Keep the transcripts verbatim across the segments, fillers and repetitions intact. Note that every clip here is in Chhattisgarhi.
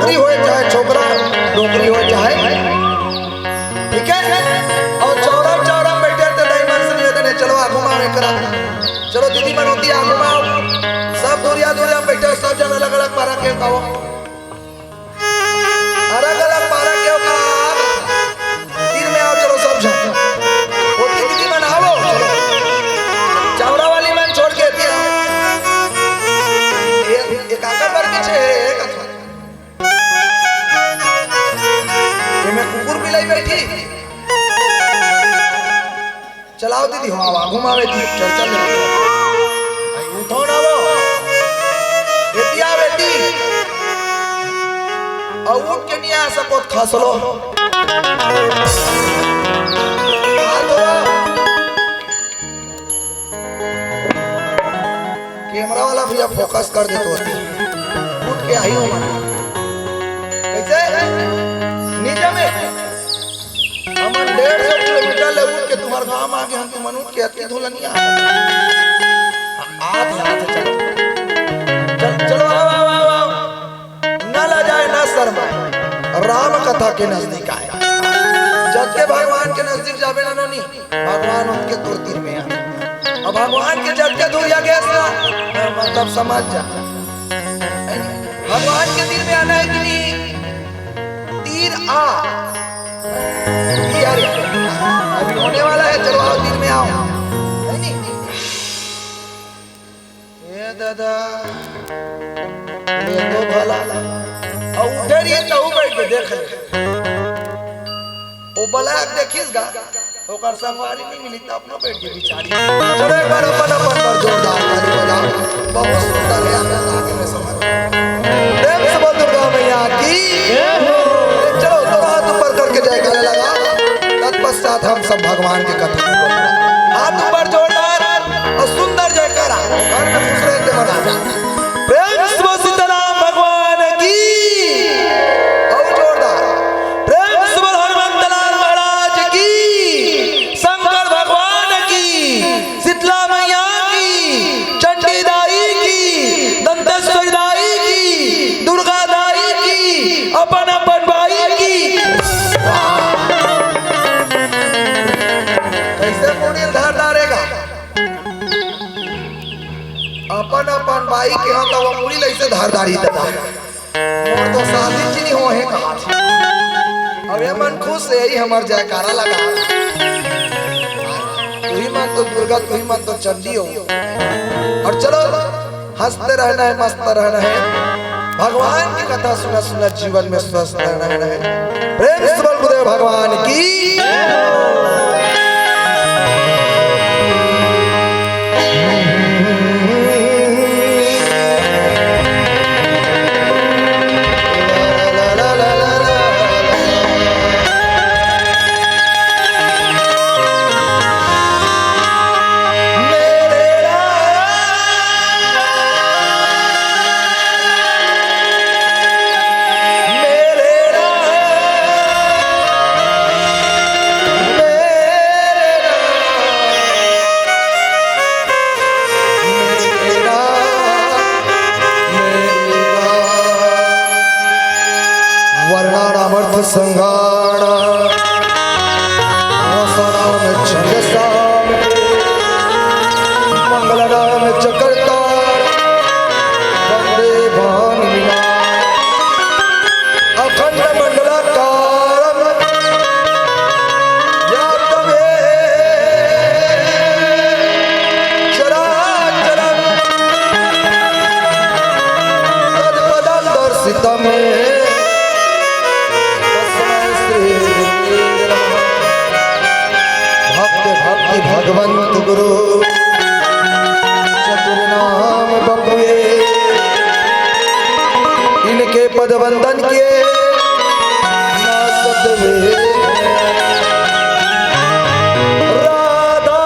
डोकरी होय चाहे छोकरा, डोकरी होय चाहे, ठीक है? अउ चौरा, चौरा में बइठे ते दाई मन से निवेदन हे, चलो आगू मा एकरा, चलो दीदी मन होती आगू मा, सब दूरिया, दूरिया में बइठे, सब झन अलग-अलग पारा के गाओ। अलग-अलग पारा के ओकर तीर में आओ, चलो सब झन। ओती दीदी मन आओ, चलो। चावड़ा वाली मन छोड़ के एती आओ। ये, ये काकर बर पीछे हे, एक एमे कुकुर बिलाई बैठी। चलाओ दीदी, हो, आवा, घुमावे दी, चल, चल, चल। आई उठो ना वो। एती आवे दी। अउ उठ के नहीं आ सको, खसलो। हाथ हो। कैमरा वाला भैया फोकस कर दे तो। उठ के आई हो मन। कैसे? नीचे में। हमन डेढ़ सौ किलोमीटर ले उठ के तुम्हर गांव आ गे हन, तुमन उठ के अतकी दूर ले नइ आ। आत हे, आत हे, चलो। चल, चलो, आओ, आओ, आओ, आओ। न लजाए, न शर्माए। राम कथा के नजदीक आए। जब के भगवान के नजदीक जाबे ना नोनी, भगवान उनके तुरतीर में आए। अब भगवान के जब के दूर या गए ना, मतलब समझ जा। भगवान के दिल में आना है कि नहीं? तीर आ। यार, अभी होने वाला है, चलो आओ, तीर में आओ। है नहीं? ए दादा, ये तो भला। अब उठे रही है, तहु बैठ के देख ले। वो बलाक देखिस गा। ओकर संगवारी नहीं मिली, त अपनो बैठ के बिचारी। चलो, एक बार अपन, अपन पर जोरदार ताली बजाओ। बहुत सुंदर है, आपने आगे में समझ। प्रेम से बोल दुर्गा मैया की। जय हो। चलो, दोनों हाथ ऊपर करके जयकारा लगा। तत्पश्चात हम सब भगवान के कथा को। हाथ ऊपर जोरदार अउ सुंदर जयकारा। घर में खुश रहते बना जा। प्रेम से बोल सीताराम भगवान की। अउ जोरदार। प्रेम से बोल हनुमंतलाल महाराज की, शंकर भगवान की, शीतला मैया की, चंडी दाई की, दंतेश्वरी दाई की, दुर्गा दाई की, अपन अपन बाई की। कैसे मुड़ी ल धर डारेगा? अपन अपन बाई के हाथ वो मुड़ी ल ऐसे धर डारी दादा। मोर तो शादी च नइ होहे कहाथे। अब ये मन खुश हे, यही हमर जयकारा लगा। तुही मन तो दुर्गा, तुही मन तो चंडी हो। अउ चलो, हंसते रहना है, मस्त रहना है। भगवान की कथा सुना सुना जीवन में स्वस्थ रहना है। प्रेम से बोल गुरुदेव भगवान की। वर्णानामर्थ संघाणा रसानाम छंदसाम मंगलानाम चकर्ता वंदे भानुविना अखंड मंडलाकारम या तमे चराचरम तत्पदं दर्शितम तस्मै श्री गुरुवे नमः। भक्त भक्ति भगवंत गुरु चतुर नाम बपुए इनके पद वंदन के ना सतवे राधा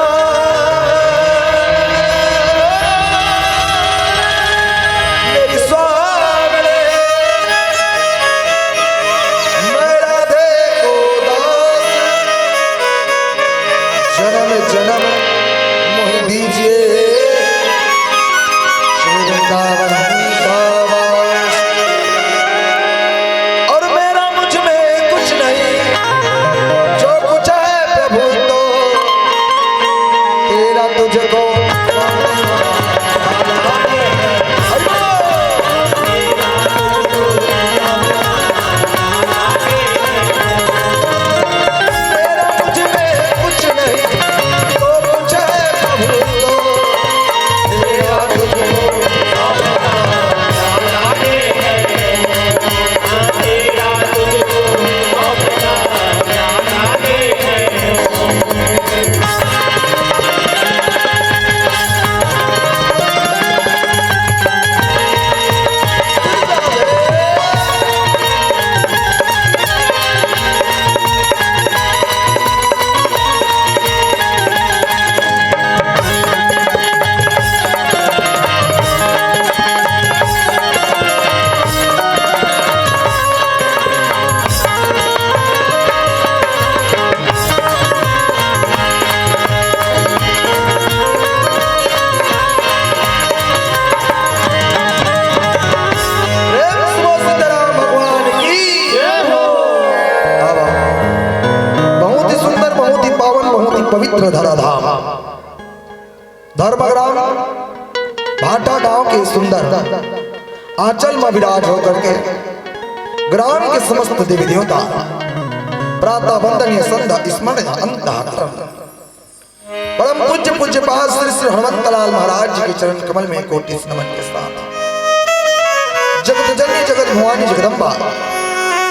मेरी स्वामी मैं राधे को दास जन्म जन्म विराज होकर के ग्राम के समस्त देवी देवता प्रातः वंदनीय संध्या स्मरण अंतः करम। परम पूज्य पूज्य पाद श्री श्री हनुमंत लाल महाराज जी के चरण कमल में कोटि नमन के साथ जगत जननी जगत भवानी जगदम्बा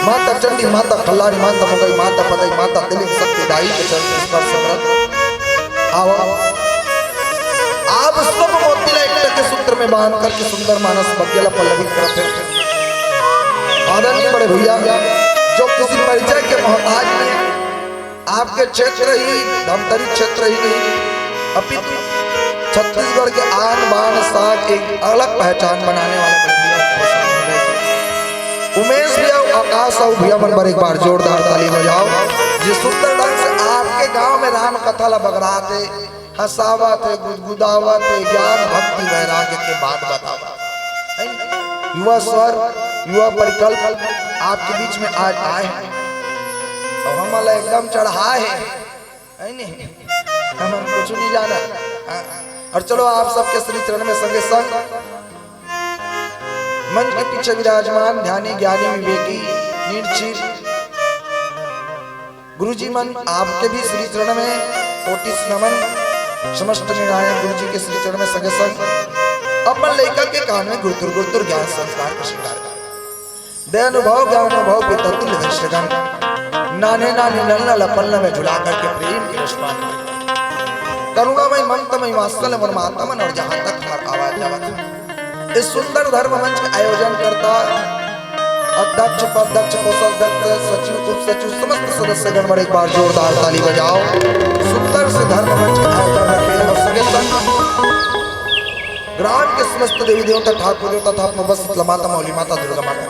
माता चंडी माता खल्लारी माता मुगई माता पतई माता तिलिंग शक्ति दाई के चरण स्पर्श करत आवा। आप सब मोती ला एकटा के सूत्र में बांध करके सुंदर मानस बगिया ला पल्लवित करत हे। आदरणीय बड़े भैया, जो किसी परिचय के मोहताज नहीं है, आपके क्षेत्र ही धमतरी क्षेत्र ही नहीं, अपितु छत्तीसगढ़ के आन बान साथ एक अलग पहचान बनाने वाले बड़े भैया को पसंद हो गए। उमेश भैया, आकाश साहू भैया मन बर एक बार जोरदार ताली बजाओ। ये सुंदर ढंग से आपके गांव में राम कथा ला बगरात हे, हंसावत हे, गुदगुदावत हे, ज्ञान भक्ति वैराग्य के बात बतावत हे। युवा स्वर, युवा परिकल्प आपके बीच में आज आए हैं और हमला एकदम चढ़ाए हैं, है नहीं? हमन कुछ नहीं जाना। हाँ। और चलो आप सबके श्री चरण में संगे संग मंच के पीछे विराजमान ध्यानी ज्ञानी विवेकी निर्चिर गुरुजी मन आपके भी श्री चरण में कोटि नमन। समस्त निर्णायक गुरुजी के श्री चरण में संगे संग अपन लइका के कान में गुरतुर गुरतुर ज्ञान संस्कार का श्रृंगार कर दे। अनुभव ज्ञान अनुभव पिता तुल्य दृष्टगण नाने नाने नन्ना लपन्ना में झुला करके प्रेम के रसपान कर। करुणामय ममतामय वात्सल्य मन माता मन और जहाँ तक हमार आवाज जावत है। इस सुंदर धर्म मंच के आयोजन करता अध्यक्ष, उपाध्यक्ष, कोषाध्यक्ष, सचिव, उप सचिव, समस्त सदस्यगण बर एक बार जोरदार ताली बजाओ। सुंदर से धर्म मंच के आयोजन रखे और संगे संग ग्राम के समस्त देवी देवता, ठाकुर देवता तथा अपना बस माता मौली माता दुर्गा माता,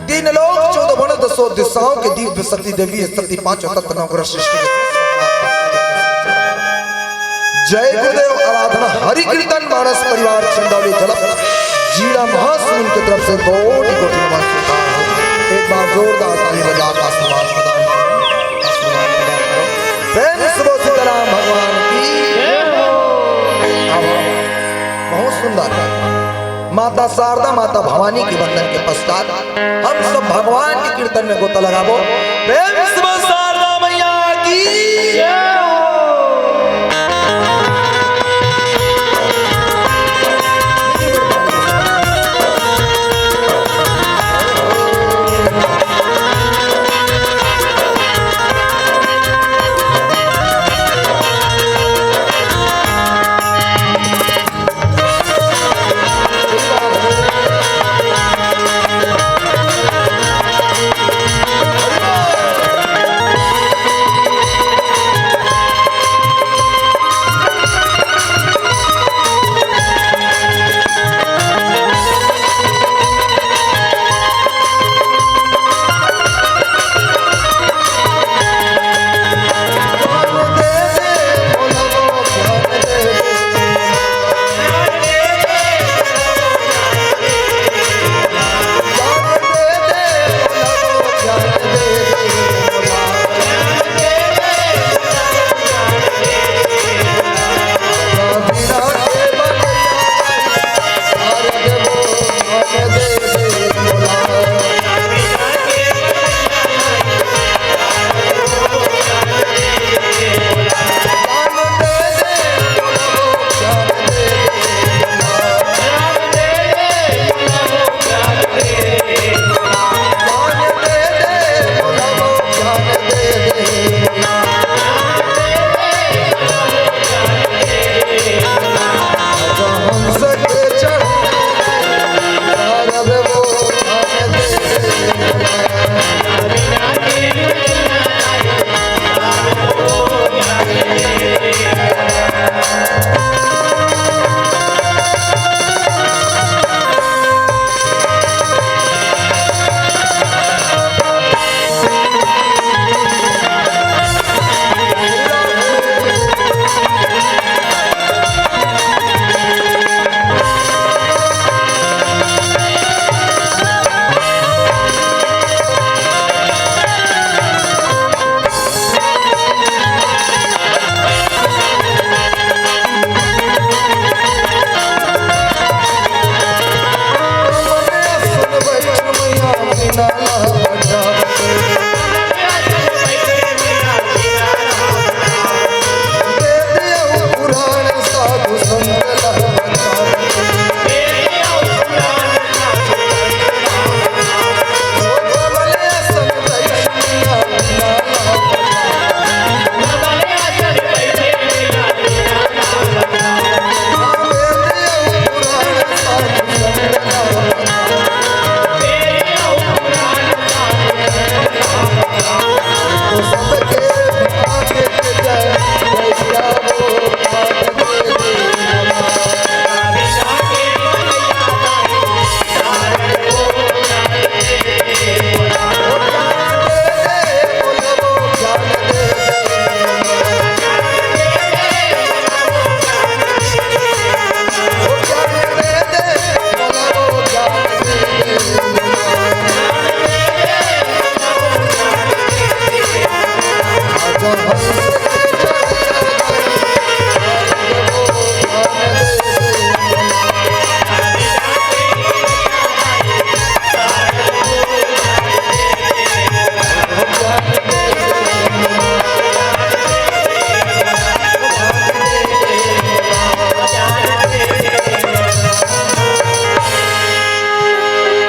तीन लोक चौदह भुवन दसों दिशाओं के दिव्य शक्ति देवी शक्ति पांचों तत्व नवग्रह सृष्टि के जय गुरुदेव आराधना हरि कीर्तन मानस परिवार चंदौली झलक जीरा महासुन की तरफ से कोटि कोटि नमन स्वीकार हो। एक बार जोरदार ताली बजा के आशीर्वाद प्रदान करो, आशीर्वाद प्रदान करो। प्रेम से बोल सीताराम भगवान की। बहुत सुंदर। माता शारदा माता भवानी के वंदन के पश्चात हम सब भगवान के कीर्तन में गोता लगाबो। प्रेम से बोल शारदा मैया की।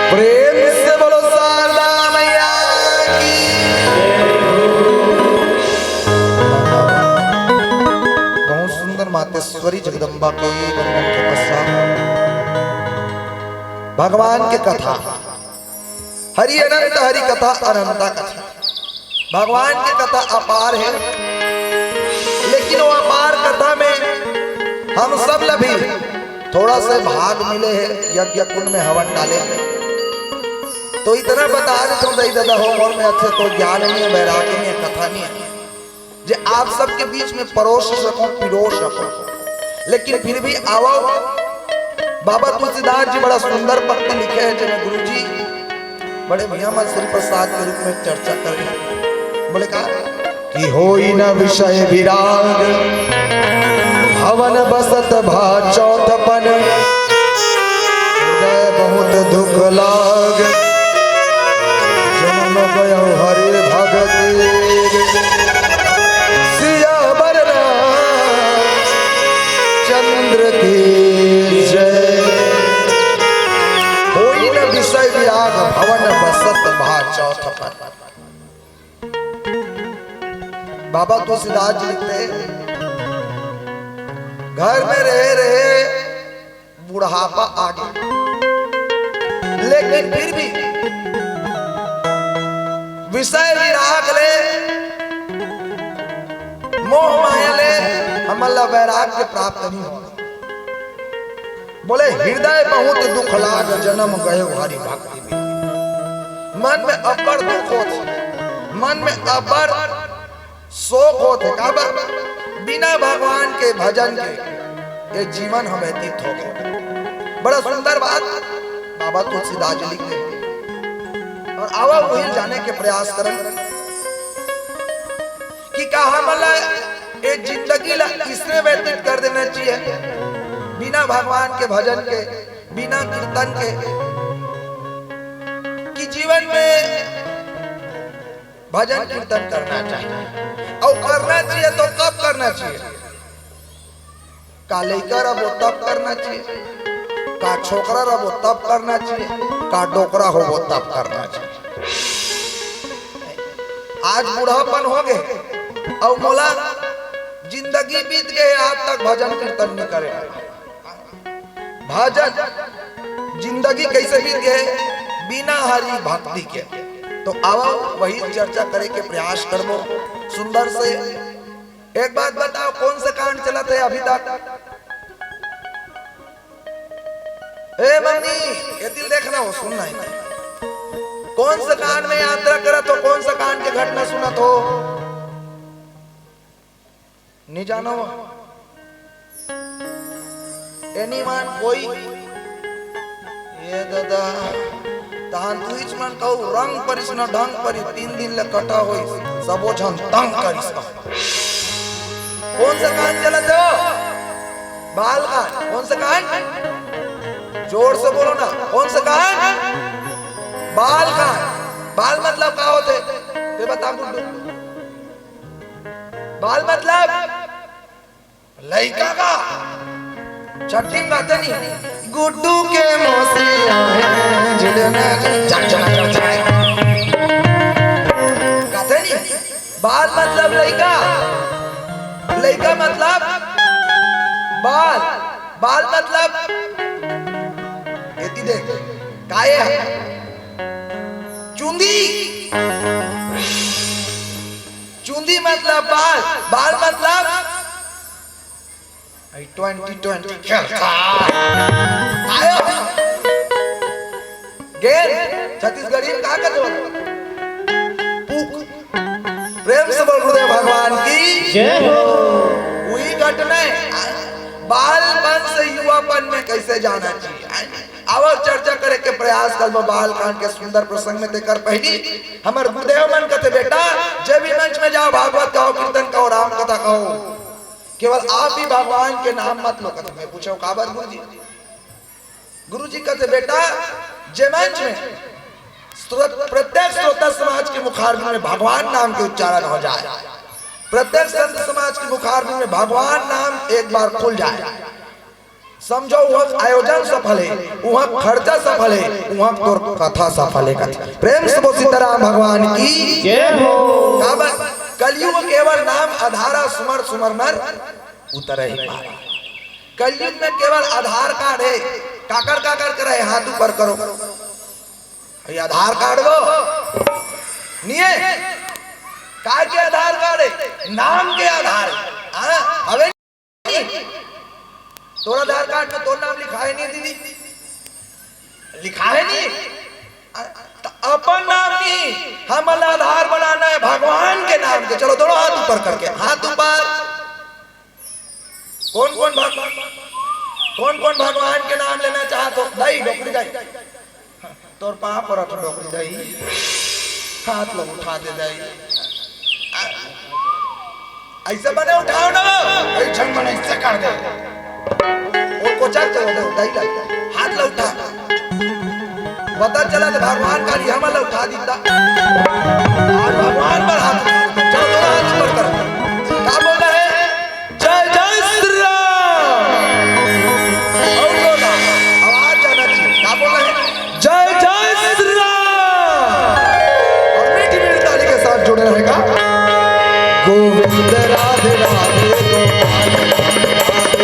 प्रेम से बोलो शारदा मैया की। बहुत सुंदर मातेश्वरी जगदम्बा को ये वंदन के पश्चात भगवान के कथा, हरि अनंत हरि कथा अनंता कथा। भगवान के कथा अपार हे, लेकिन वो अपार कथा में हम सब ला भी थोड़ा से भाग मिले हे, यज्ञ कुंड में हवन डाले हे। तो इतना बता देथंव दाई ददा हो, मोर में अच्छे तो ज्ञान नहीं हे, वैराग्य नहीं हे, कथा नहीं हे, जे आप सबके बीच में परोस सकंव, पिरोस सकंव। लेकिन फिर भी आवव, बाबा तुलसीदास जी बड़ा सुंदर पंक्ति लिखे हे, जेमे गुरुजी बड़े भैया मन श्री प्रसाद के रूप में चर्चा करे हे। बोले का कि होई न विषय विराग, भवन बसत भा चौथपन। हृदय बहुत दुख लाग, जन्म गयो हरि भगति। सियावर रामचंद्र की जय। होई न विषय विराग, भवन बसत भा चौथपन। बाबा तुलसीदास जी लिखते हैं, घर में रहे रहे बुढ़ापा आ गया, लेकिन फिर भी विषय विराग ले, मोह माया ले हमन ला वैराग्य प्राप्त नहीं हो। बोले, हृदय बहुत दुख लाग, जन्म गयो हरि भक्ति में। मन में अब्बड़ दुख होत हे, मन में अब्बड़ शोक होत हे। काबर? बिना भगवान के भजन के ये जीवन ह व्यतीत हो गए। बड़ा सुंदर बात बाबा तुलसीदास जी लिख दे। और आवा वही जाने के प्रयास करन कि का हमन ला ये जिंदगी ला इसने व्यतीत कर देना चाहिए, बिना भगवान के भजन के, बिना कीर्तन के, कि जीवन में भजन कीर्तन करना चाहिए। और करना चाहिए तो कब करना चाहिए? का लइका रहो तब करना चाहिए, का छोकरा रहो तब करना चाहिए, का डोकरा हो तब करना चाहिए। आज बुढ़ापन हो गए, और मोला जिंदगी बीत गए, आज तक भजन कीर्तन नहीं करे। भजन जिंदगी कैसे बीत गए बिना हरि भक्ति के। तो आओ वही चर्चा करे के प्रयास करबो सुंदर से। एक बात बताओ, कौन सा कांड चलत हे अभी तक? ए मम्मी, ये दिल देखना हो, सुनना है। कौन सा कांड में यात्रा करत हो, कौन सा कांड के घटना सुनत हो? नहीं जानो? Anyone, कोई? ये दादा, तहान तुहिच मन कहू, रंग परिस न ढंग परी, तीन दिन ले कटा होई, सबो झन तंग करिस। कौन सा कांड चलत हो? बाल कांड। कौन सा कांड? जोर से बोलो ना, कौन सा कांड? बाल कांड। बाल मतलब का होथे? ते बता गुड्डू। बाल मतलब लइका का। छट्ठी में गाते नहीं, गुड्डू के मौसी आए, झिलने, झक, झक, झक, झक। गाते नहीं, बाल मतलब लइका, लइका मतलब बाल, बाल मतलब एती देख, काये है? चुंदी। चुंदी मतलब बाल, बाल मतलब आई ट्वेंटी ट्वेंटी खेलता। आयो। गेंद, छत्तीसगढ़ी में का कहते हो? पूक। प्रेम से बोल गुरुदेव भगवान की जय हो। वही घटना है। बाल वंश युवापन में कैसे जाना चाहिए? आवव चर्चा करे के प्रयास करबो बाल कांड के सुंदर प्रसंग में। तेकर पहिली हमर गुरुदेव मन कथे, "बेटा, जब भी मंच में जाओ, भागवत कहो, कीर्तन कहो, राम कथा कहो, केवल आप ही भगवान के नाम मत लो।" कथे, मैं पूछो, "काबर गुरुजी?" गुरुजी कथे, "बेटा, जे मंच में श्रोत-, प्रत्येक श्रोता समाज के मुखारबिंद में भगवान नाम के उच्चारण हो जाए, प्रत्येक संत समाज के मुखारबिंद में भगवान नाम एक बार खुल जाए, समझो, उहाँ आयोजन सफल हे, उहाँ खर्चा सफल हे, उहाँ तोर कथा सफल हे।" कथा प्रेम से बोल सीताराम भगवान की। जय हो। काबर कलयुग केवल नाम आधारा, सुमर सुमर नर उतरहि पारा। कलयुग में केवल आधार कार्ड हे। काकर काकर करे, हाथ ऊपर करो। ये आधार कार्ड वो नहीं हे। काय के आधार कार्ड हे? नाम के आधार हे। हाँ, हवे नहीं। तोर आधार कार्ड में तोर नाम लिखाय नहीं दीदी, लिखाय नहीं। अ, त अपन नाम नहीं, हमला आधार बनाना हे भगवान के नाम के। चलो दोनों हाथ ऊपर करके, हाथ ऊपर। कौन कौन भगवान, कौन कौन भगवान के नाम लेना चाहत हो? दाई, डोकरी दाई, तोर पाँव परत हँव डोकरी दाई, हाथ ला उठा दे दाई। अइसे बने उठाओ ना, अइसन बने अइसे कर दे। वो कोचर के वो दाई ला, हाथ ला उठा। पता चला तो भगवान का लिए हमला उठा दीता। आज भगवान पर हाथ उठा दीता। चलो, दोनों हाथ ऊपर करो। का बोल रहे हैं? जय जय श्री राम। और बोला, आवाज आना चाहिए। का बोल रहे हैं? जय जय श्री राम। और मीठी मीठी ताली के साथ जुड़े रहेगा। गोविंद राधे राधे, गोपाल राधे राधे।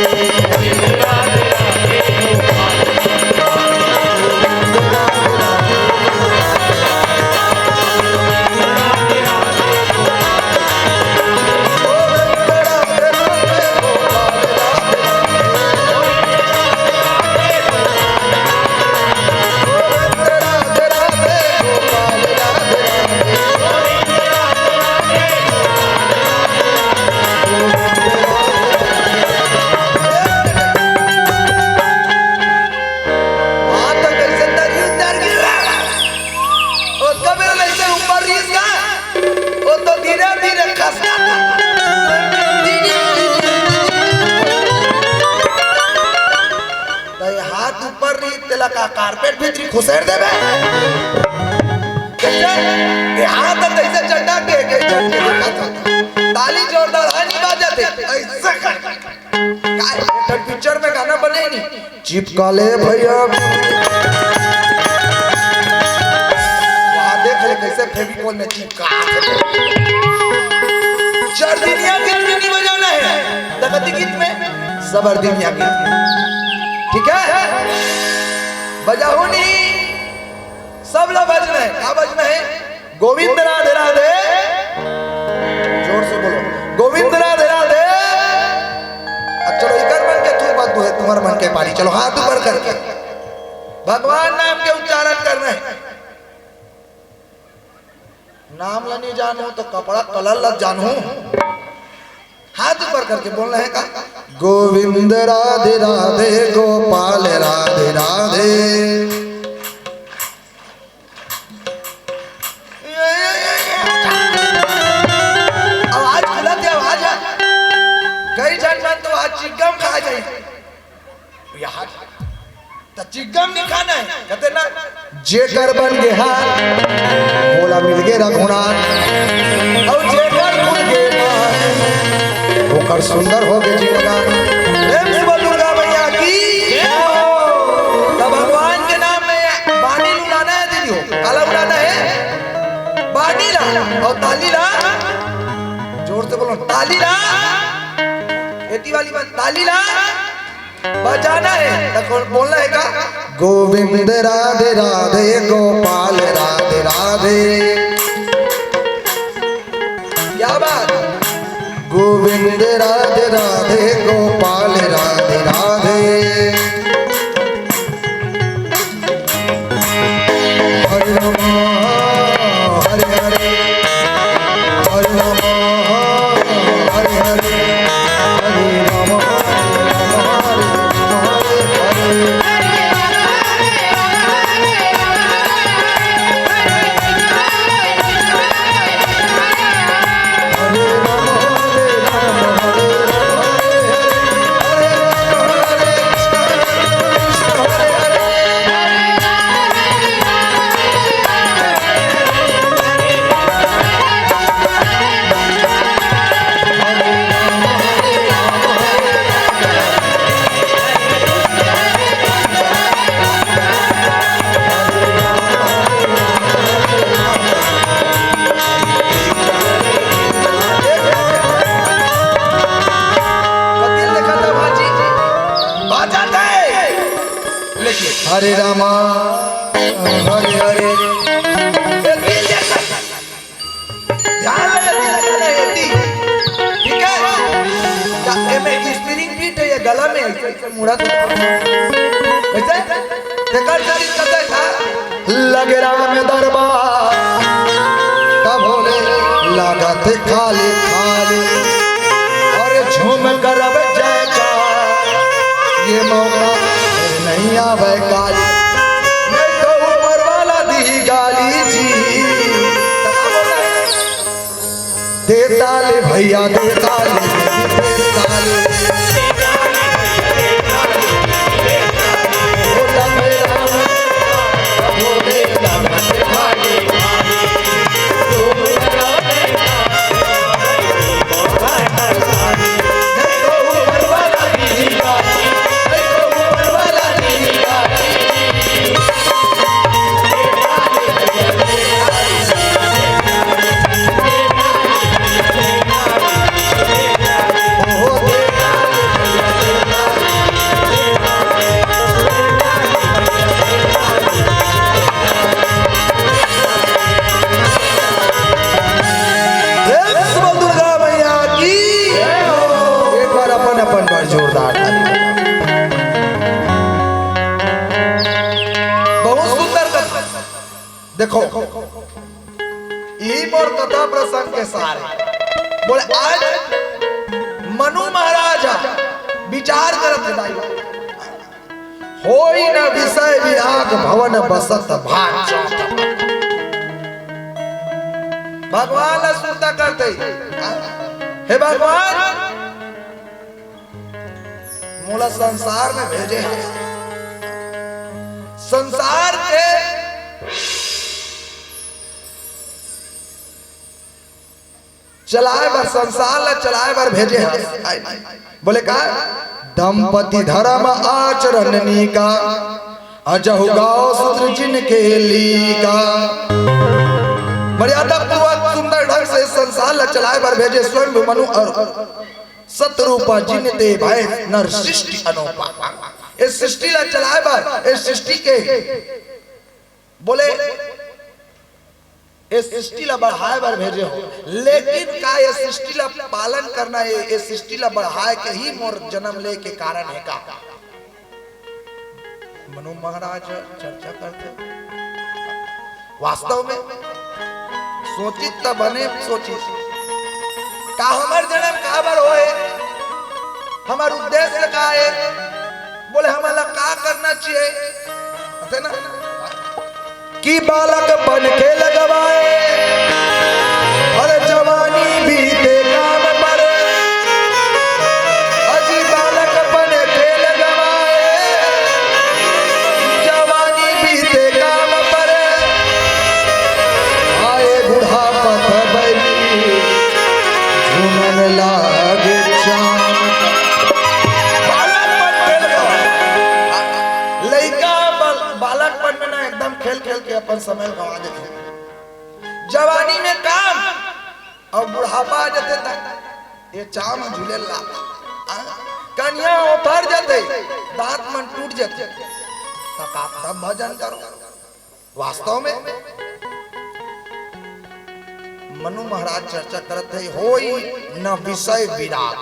हाथ कइसे तरी उतर गिरा। ओ तो मेरा लइका ऊपर रीस का। ओ तो धीरे धीरे खसका था। तो ये हाथ ऊपर रीस तेला का कारपेट भीतरी खुसेर देबे? कइसे? ये हाथ कइसे चटा के, के चट के देखा था। ताली जोरदार, हाँ, नहीं बाजत हे। अइसे कर। काय, एक ठन पिक्चर में गाना बने नहीं, चिपका ले भैया। वहाँ देख ले कइसे फेविकोल में चिपका। चार दिनिया के नहीं बजाना हे, डकैती गीत में, सबर दिनिया गीत में। ठीक हे, बजाओ नहीं, सब ला बजना हे। का बजना हे? गोविंद राधे राधे। जोर से बोलो, गोविंद राधे राधे। अब चलो, इकर मन के तू बात हे, तुम्हार मन के पारी। चलो, हाथ ऊपर करके भगवान नाम के उच्चारण करना हे। नाम ला नहीं जानहूं तो कपड़ा कलर ला जानहूं। हाथ ऊपर करके बोलना हे का? गोविंद राधे राधे, गोपाल राधे राधे। आवाज खुलत हे, आवाज हे। कई झन मन तो आज चिग्गम खा जाए। यार, त चिग्गम नहीं खाना हे, कथे ना, जेकर बन गे हार, वोला मिल गे रघुनाथ, अउ जेकर खुल गे मन, ओकर सुंदर हो गे जिंदगान। प्रेम से बोल दुर्गा मैया की। त भगवान के नाम में बानी उड़ाना हे दीदी हो, काला उड़ाना हे? बानी ला, अउ ताली ला, जोर से बोलो, ताली ला, एती वाली बात, ताली ला, बजाना हे, त कौन बोलना हे का? गोविंद राधे राधे, गोपाल राधे राधे। क्या बात? गोविंद राधे राधे, गोपाल राधे राधे। हरे राम, हरे हरे, हरे राम, हरे हरे, हरे राम, हरे राम, हरे राम, हरे हरे। हरे रामा, हरे हरे। ध्यान लगा, ध्यान लगा, ये दी। ठीक है? या, ये में स्प्रिंग फीट है, ये गला में है, इसे, इसे मुड़ा तो। कैसे? देखा, सर, इसका कैसा? लगे राम दरबार, तब भोले लागत खाली खाली। अरे झूम करब जयकार, ये मौका फिर नहीं आवे काली। नहीं तो ऊपर वाला दी गाली जी। दे ताली भैया, दे ताली, दे ताली। प्रेम से बोल दुर्गा मैया की। एक बार अपन, अपन बार जोरदार ताली। बहुत सुंदर कथा। देखो, यही मोर कथा प्रसंग के सार है। बोले, आज मनु महाराज विचार करत हे दाई, होई न विषय विराग भवन बसत भाग। भगवान ला सुरता करते, हे भगवान, मोला संसार में भेजे हे, संसार के चलाए बर, संसार ला चलाए बर भेजे हे। बोले का? दंपति धर्म आचरण नीका, अजहु गाओ सुत जिनके लीका। मर्यादा पूर्वक सुंदर ढंग से संसार ला चलाए बर भेजे स्वयं मनु और सतरूपा जिन ते भए नर सृष्टि अनूपा। इस सृष्टि ला चलाए बर, इस सृष्टि के, बोले, इस सृष्टि ला बढ़ाए बर भेजे हो, लेकिन का ये सृष्टि ला पालन करना हे, ये सृष्टि ला बढ़ाए के ही मोर जन्म ले के कारण हे का? मनु महाराज चर्चा करते, वास्तव में सोचित त बने सोचित, का हमर जन्म काबर होए, हमर उद्देश्य का हे? बोले, हमन ला का करना चाहिए? अते ना? कि बालकपन खेल गवाए, अरे जवानी बीते काम पर। अजी बालकपन खेल गवाए, जवानी बीते काम पर। आए बुढ़ापा त बैरी, झूमन लागे चाम। बालकपन खेल गवाए। लइका बल-, बालकपन में ना एकदम खेल खेल के अपन समय गवा देथे। जवानी में काम अउ बुढ़ापा आ जथे त ये चाम झूले ला। आ, कनिया ओथर जथे, दांत मन टूट जथे। त का तब भजन करो। वास्तव में मनु महाराज चर्चा करत हे, होई न विषय विराग।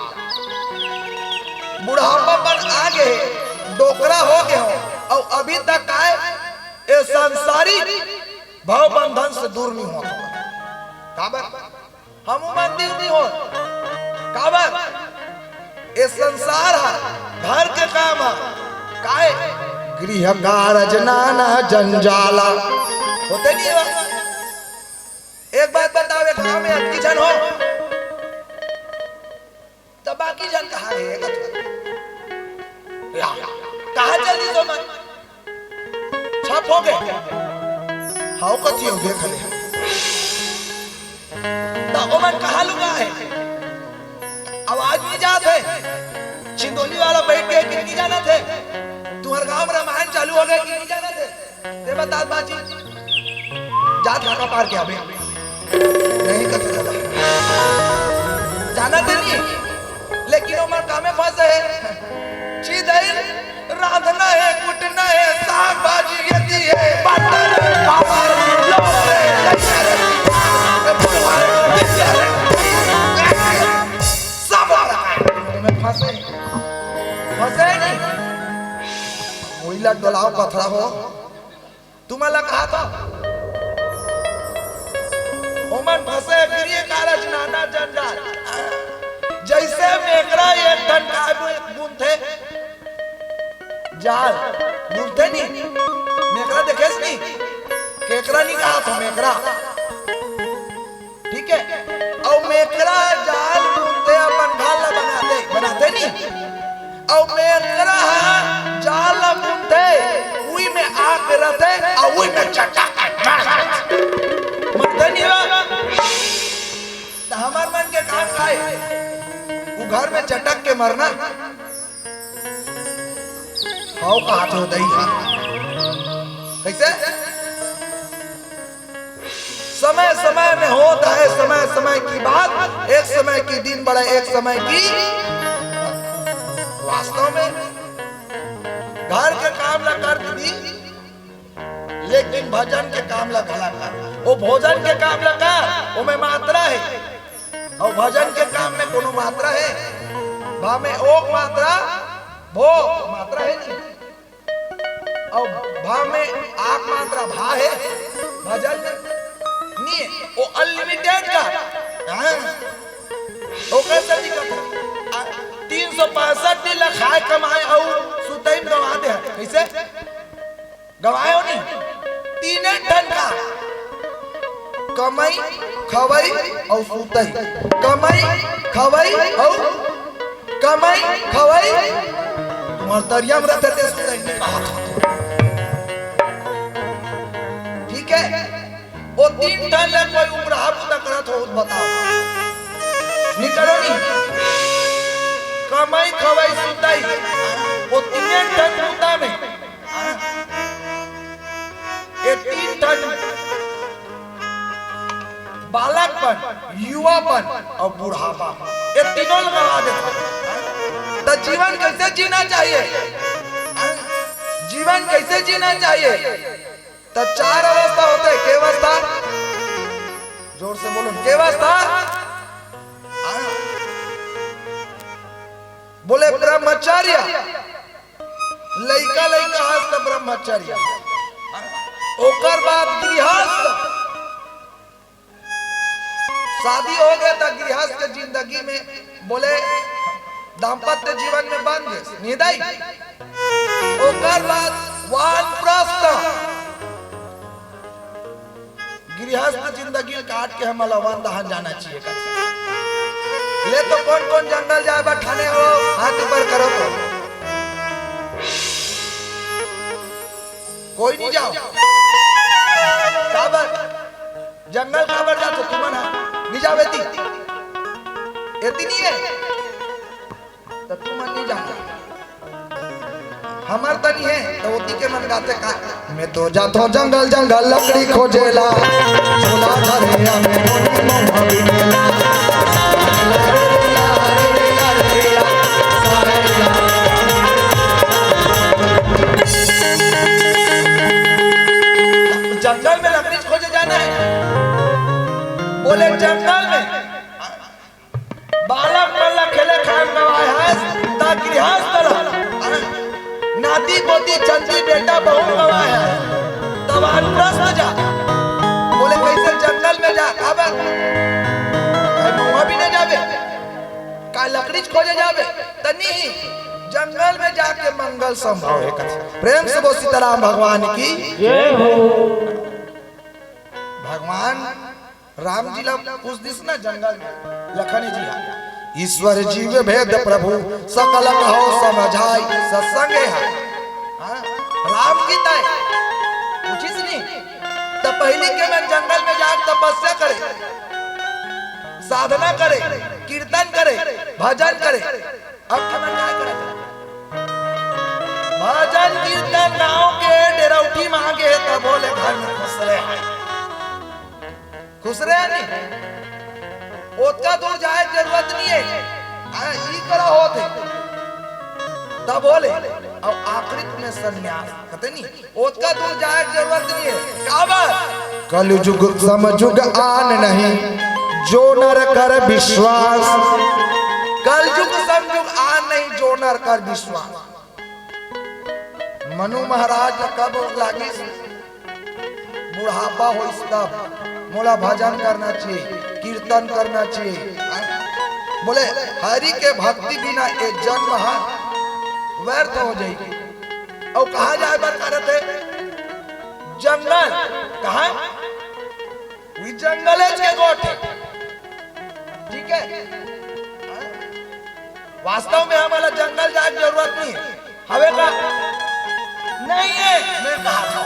बुढ़ापा मन आ गे, डोकरा हो गे हो, अउ अभी तक आए ए सांसारिक भव बंधन से दूर नहीं होत। काबर? हम मंदिर नहीं हो। काबर? ए संसार हा, घर के काम हा। काय? गृह कारज नाना जंजाला। होते नहीं हो? एक बात बताओ, एक गांव में अतकी झन हो, त बाकी झन कहाँ हे? या, कहाँ चल दिस ओमन? छप हो गे। हव कथी हो गे खले। त ओमन कहाँ लुका हे? आवाज नहीं जात हे। छिंदोली वाला बैठ गे कि नहीं जानत हे? तुम्हर गांव में रामायण चालू हो गे कि नहीं जानत हे? ते बतात बाजी। जात लाका पार के आबे। नहीं कथे दादा। जानत हे नहीं, लेकिन ओमन कामे फंसे हे। चिदई साधना है, कुटना है, साग भाजी ये दी है, बटर, पापड़, लोले, लच्छा रे, बुढ़वा रे, सब हो रहा है। में फंसे, फंसे नहीं। वही लग डोलाओ पथरा हो। तुमन ला कहा था, ओमन फंसे गृह कारज नाना जंजाल। जैसे मेकरा एक ठन काय बुनथे, जाल बुनथे नी, मेकरा देखेस नी, केकरा नी कहा था, मेकरा। ठीक है, अउ मेकरा जाल बुनथे, अपन घर ला बनाथे, बनाथे नी। अउ मेकरा ह जाल ला बुनथे, उही में आग रथे, अउ उही में चटक के जल जाथे। मरथे नी बा। त हमर मन के काम का हे? उ घर में चटक के मरना। हव कहाथे हो दई हा। कैसे? समय समय में होत हे, समय समय की बात, एक समय की दिन बड़े, एक समय की। वास्तव में घर के काम ला कर दीदी, लेकिन भजन के काम ला घला कर। वो भोजन के काम ला कर, ओमे मात्रा हे, अउ भजन के काम में कोनो मात्रा हे? भा में ओक मात्रा, भो मात्रा हे नी। अउ भा में आक मात्रा भा हे, भजन में नी हे, वो अनलिमिटेड का। हाँ। ओकर से दिक्कत हे। आ, तीन सौ पैंसठ दिन ला खाए कमाए अउ सुतई में गंवा दे हे। कैसे? गंवाए हो नी? तीने ठन का। कमई, खवई अउ सुतई। कमई, खवई अउ कमई, खवई। तुम्हर तरिया में रथे ते सुतई नहीं कहा था। ठीक है? वो तीन ठन ला कोई उमराहा बुता करत हो, बताओ। निकलो नी। कमई, खवई, सुतई। वो तीने ठन बुता में ये तीन ठन बालकपन, युवापन अउ बुढ़ापा, ये तीनों ल गवा देथे। त जीवन कैसे जीना चाहिए? जीवन कैसे जीना चाहिए? त चार अवस्था होथे। के अवस्था? जोर से बोलो, के अवस्था? बोले ब्रह्मचर्य। लइका लइका हस त ब्रह्मचर्य, ओकर बाद गृहस्थ। शादी हो गए त गृहस्थ के जिंदगी में बोले दाम्पत्य जीवन में बन गए निदाई। ओकर बाद वानप्रस्थ। गृहस्थ जिंदगी काट के हमन ला वन दहन जाना चाहिए। ले तो कोन कोन जंगल जाए बर ठाने हो, हाथ ऊपर करो तो। कोई नहीं जाओ। काबर? जंगल काबर जाथो तुमन हा? नहीं जाओ एती। एती नहीं है। त तुमन नहीं जाना। हमर तनी है, त ओती के मन गाथे का? मैं तो जाथो जंगल, जंगल लकड़ी खोजेला। झोला धरे हमें मोनी महुआ बिनेला। जंगल में लकड़ी खोजे जाना है। बोले जंगल में बालक मन ला खेले खाए में गवाए हस, त गृहस्थ ला, नाती पोती चंदी बेटा बहू गवाए हस, त वानप्रस्थ जा। बोले कैसे जंगल में जा, काबर? भाई महुआ बिने जाबे, का लकड़ी खोजे जाबे? त नहीं, जंगल में जाके मंगल संभव है कथे। प्रेम से बोल सीताराम भगवान की। जय हो। भगवान राम जी ला पूछ दिस ना जंगल में, लखन जी हा, ईश्वर जीव भेद प्रभु सकल कहो समझाई। सत्संग है, हाँ, राम गीता है, पूछिस नहीं। त पहली के मन जंगल में जाके तपस्या करे, साधना करे, कीर्तन करे, भजन करे, अब के मन काय करे? भजन कीर्तन गाँव के डेरौठी मांगे तभो ले घर में खुसरे हे। खुसरे हे नहीं? ओतका दूर जाए जरूरत नहीं है। हाँ, ई करा होत है। तभो ले। अउ आखिरी में संन्यास। कथे नहीं, ओतका दूर जाए के जरूरत नहीं है। काबर? कलयुग समयुग आन नहीं, जो नर कर विश्वास। कलयुग समयुग आन नहीं, जो नर कर विश्वास। मनु महाराज ला कब लागिस? बुढ़ापा होइस तब। मोला भजन करना चाहिए, कीर्तन करना चाहिए। बोले, हरि के भक्ति बिना ये जन्म ह व्यर्थ हो जाई। अउ कहाँ जाए बर करत हे? जंगल। कहाँ? वही जंगल है के गोठ है। ठीक है? वास्तव में हमला जंगल जाए के जरूरत नहीं है। हवे का? नहीं है, मैं कहा था।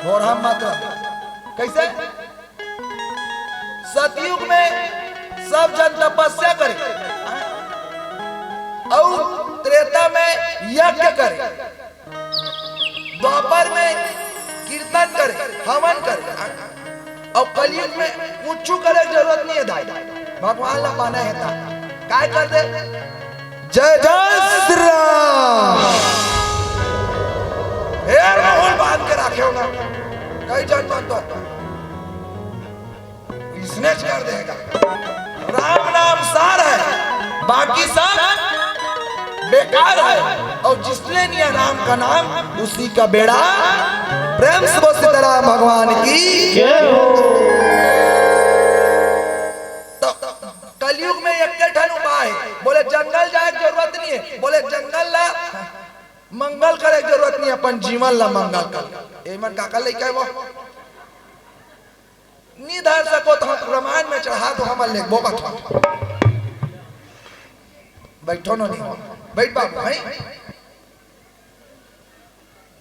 घोर हम मतलब। कैसे? सतयुग में सब जन तपस्या करे, अउ त्रेता में यज्ञ करे, द्वापर में कीर्तन करे, हवन करे, अउ कलयुग में कुछ करे के जरूरत नहीं है दाई। भगवान ला माने है ता काय कर दे? जय जय श्री राम। हेर माहौल बांध के राखे हो ना, कई जन मन तो इसने कर देगा। राम नाम सार है, बाकी सब बेकार है। और जिसने लिया राम का नाम, उसी का बेड़ा। प्रेम से बोल सीताराम भगवान की। जय हो। तो कलयुग में एक ठन उपाय है। बोले, जंगल जाए के जरूरत नहीं है। बोले, जंगल ला मंगल करे के जरूरत नहीं है, अपन जीवन ला मंगल कर। एमन काका लइका है वो? नहीं धर सको तो हम रामायण में चढ़ा दो, हम लेखबो कथो। बैठो नो नहीं हो। बैठ बाबू, हैं?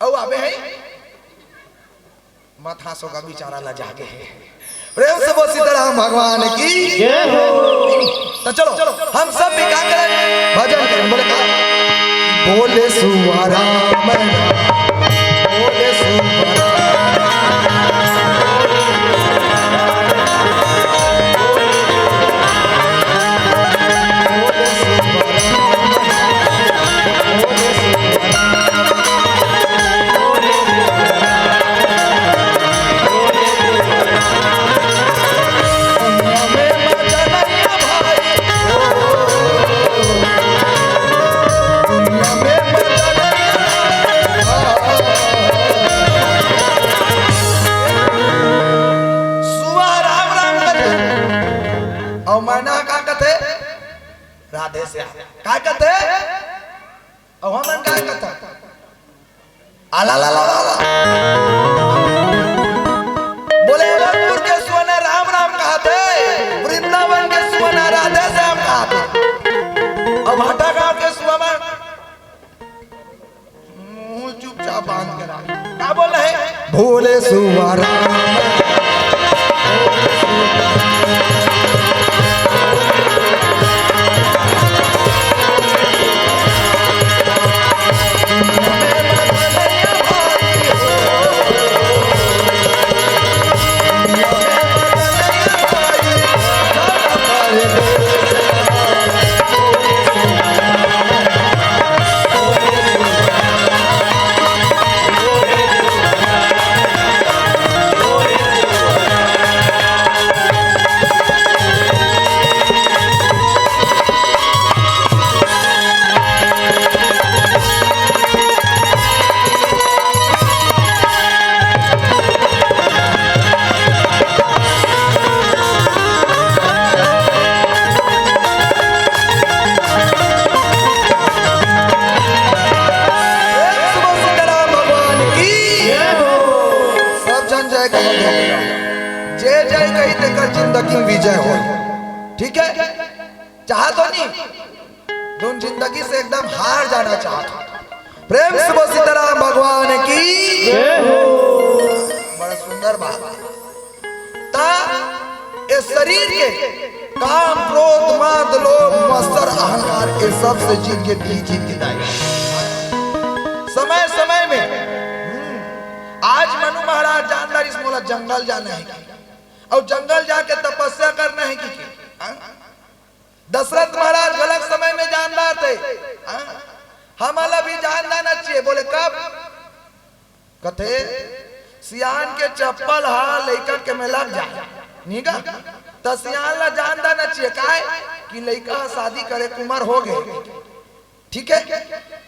अउ आबे हैं? मत हंसो का बेचारा ला जागे है। प्रेम से बोल सीताराम भगवान की। जय हो। तो चलो, हम सब भी का करें? भजन करें। बोले का? बोले सुआ राम, बोले सुआ राम। सुआ राम राम कथे, अउ मैना का कथे? राधे श्याम। का कथे? अउ हमन का कथे? आला ला ला ला ला। बोले, गोरखपुर के सुआ राम राम कहथे, वृंदावन के सुआ राधे श्याम कहथे। अउ भाटागांव के सुआ मुंह चुपचाप बांध के रख। का बोल रहे? भोले सुआ राम। प्रेम से बोल सीताराम भगवान की। जय हो। सब जन जय कहो भैया। जे जय कही तेकर जिंदगी में विजय हो। ठीक है, चाहत हो नहीं, तुम जिंदगी से एकदम हार जाना चाहत हो। प्रेम से बोल सीताराम भगवान की। जय हो। बड़ा सुंदर बात। ता ए शरीर के काम, क्रोध, मद, लोभ, मत्सर, अहंकार, ये सब से जीत के पी, जीत के दाई। समय समय में, हम्म, आज मनु महाराज जानदार इस मोला जंगल जाना है कि, और जंगल जाके तपस्या करना है कि, कि, हाँ? दशरथ महाराज गलत समय में जानदार थे, हाँ? हमन ला भी जान डारना चाहिए। बोले, "कब?" कथे, "सियान के चप्पल हा लइका के में लग जाए, नी गा? त सियान ला जान डारना चाहिए।" काय? कि लइका हा शादी करे के उमर हो गे, ठीक है,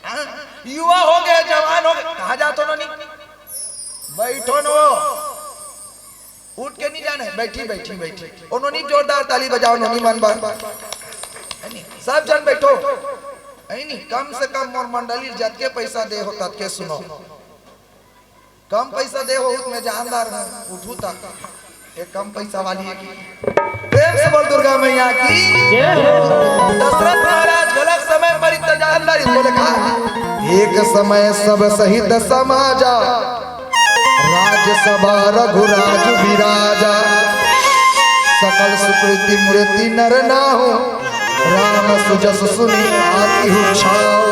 हाँ, युवा हो गे, जवान हो गे, कहाँ जात हो नोनी? बैठो न वो, उठ के नहीं जाने, बैठी, बैठी, बैठी। ओ नोनी, जोरदार ताली बजाओ नोनी मन बर। है नी? सब झन बैठो। है नी? कम से कम मोर मंडली जतके पैसा दे हो, ततके सुनो। कम पैसा दे हो, उतने जानदार हो, उठू तक। ये कम पैसा वाली है कि? प्रेम से बोल दुर्गा मैया की। जय हो। दशरथ महाराज गलत समय पर इतना जानदार, इसको लिखा, "एक समय सब सहित समाजा, राज्यसभा रघुराज विराजा। सकल सुकृति मूर्ति नर नाहु, राम सुजस सुनि आतिहु छाव।"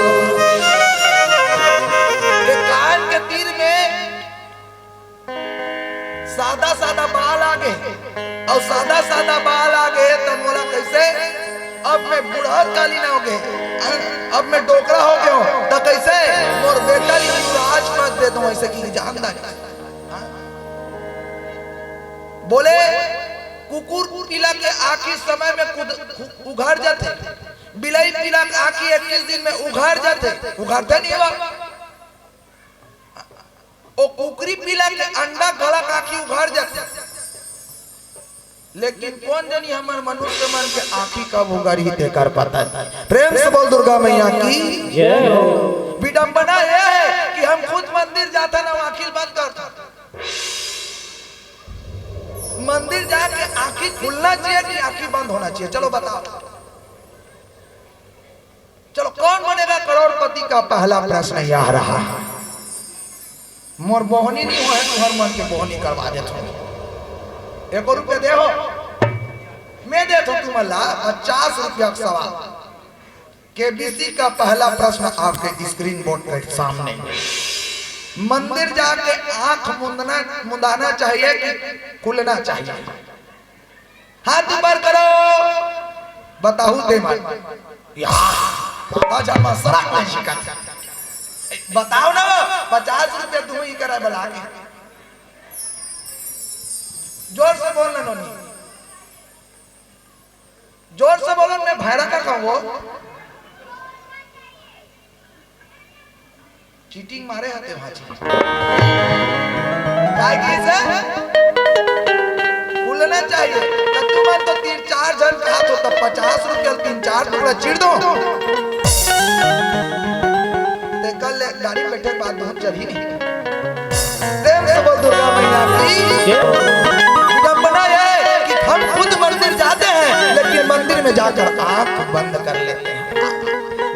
ये कान के तीर में सादा सादा बाल आ गे, अउ सादा सादा बाल आ गे, त मोला कइसे? अब मैं बूढ़ा कालीन हो गे, अब मैं डोकरा हो गे हो, त कइसे मोर बेटा ला राजपद दे दो, ऐसे कि जानदार। बोले, कुकुर पीला के आँखी समय में कुद-, उघर जाथे, बिलाई पीला के आँखी इक्कीस दिन में उघर जाथे, उघरथे नहीं हुआ। ओ कुकरी पीला के अंडा घला आँखी उघर जाथे, लेकिन कोन जनी हमर मनुष्य मन के आँखी कब उघरही तेकर पता नहीं। प्रेम से बोल दुर्गा मैया की। जय हो। विडंबना ये है कि हम खुद मंदिर जाथन, आँखी बंद करथन। मंदिर जाके आँखी खुलना चाहिए कि आँखी बंद होना चाहिए? चलो बताओ। चलो, कौन बनेगा करोड़पति का पहला प्रश्न यह रहा। मोर बोहनी नहीं होय, तुहर मन के बोहनी करवा देथो। एको रुपया दे हो, मैं देथो तुमन ला पचास रुपया का सवाल। केबीसी का पहला प्रश्न आपके स्क्रीन बोर्ड के सामने। मंदिर जाके आंख मुंदना, मुंदाना चाहिए कि खुलना चाहिए? हाथ ऊपर करो, बताहू ते मन। या, बाबा जामा सराक नहीं शिकायत। बताओ ना वो, पचास रुपया तुम ही करे बला के। जोर से बोल ना नोनी, जोर से बोलो, मैं भैरा का खाऊं वो। चीटिंग मारे हते भाजी। काय की से? खुलना चाहिए। तब तुमन तो तीन चार झन कहा तो तब पचास रुपया तीन चार टुकड़ा चीर दो। ते कल ले गाड़ी में बैठे के बाद बहुत चढ़ी नहीं। प्रेम से बोल दुर्गा मैया की। विडंबना ये है कि हम खुद मंदिर जाते हैं, लेकिन मंदिर में जाकर आंख बंद कर लेते हैं।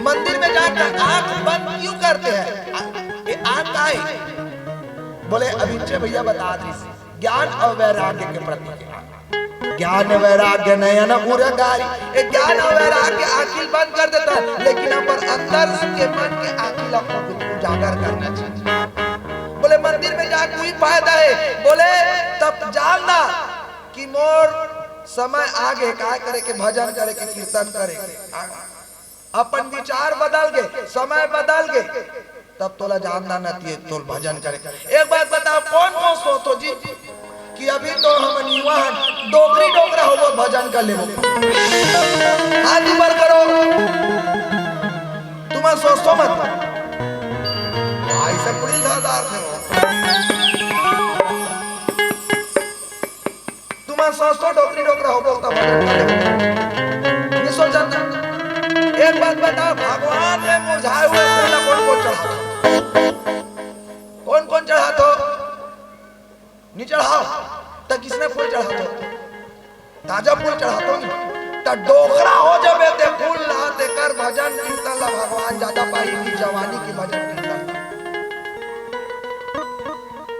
मंदिर में जाकर आंख बंद क्यों करते हैं? आ-, ये आंख का है? बोले, अभिच्चे भैया बता दी, ज्ञान और वैराग्य के प्रतीक है। ज्ञान वैराग्य नयन उरगारी, ये ज्ञान और वैराग्य आंखी बंद कर देता है, लेकिन अपन अंदर के मन के आंखी ला उजागर करना चाहिए। बोले, मंदिर में जा कोई फायदा है? बोले, तब जानना कि मोर समय आगे, काय करे के, भजन करे के, कीर्तन करे के। अपन विचार बदल गे, समय बदल गे, तब तोला जानना नतिये तोल भजन करे। एक बात बताओ, कौन कौन सोचो जी कि अभी तो हमन युवा हन, डोकरी डोकरा होबो, भजन कर लेबो। हाथ ऊपर करो, तुमन सोचो मत। भाई से पुलिस धारदार थे वो। तुमन सोचो डोकरी डोकरा होबो त भजन कर लेबो। नहीं सोचन ना। एक बात बताओ, भगवान में मुरझाए हुए फूल ला कौन कौन चढ़ाथो? कौन कौन चढ़ाथो? नहीं चढ़ाओ। त किसने फूल चढ़ाथो? ताजा फूल चढ़ाथो नहीं। त डोकरा हो जबे ते फूल ला, तेकर भजन कीर्तन ला भगवान ज्यादा पाही की जवानी की भजन कीर्तन।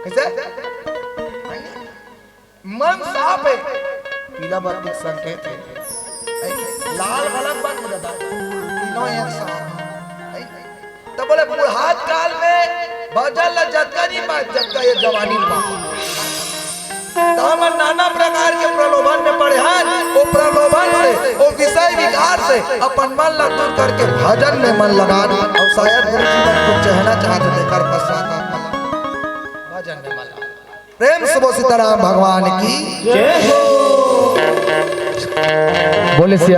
कैसे? मन साफ है, पीला बत्ती के संकेत है। लाल गलत बन दादा, तीनों एक साथ। त बोले बुढ़ात काल में भजन ला जतका नहीं पाए, जतका ये जवानी में पाए। त हमन नाना प्रकार के प्रलोभन में पड़े हन। वो प्रलोभन से, वो विषय विकार से अपन मन ला दूर करके भजन में मन लगा। और शायद गुरु जी मन कुछ कहना चाहत हे, तेकर पश्चात आप मन ला भजन में मन लगा। प्रेम से बोल सीताराम भगवान की। बोले सिया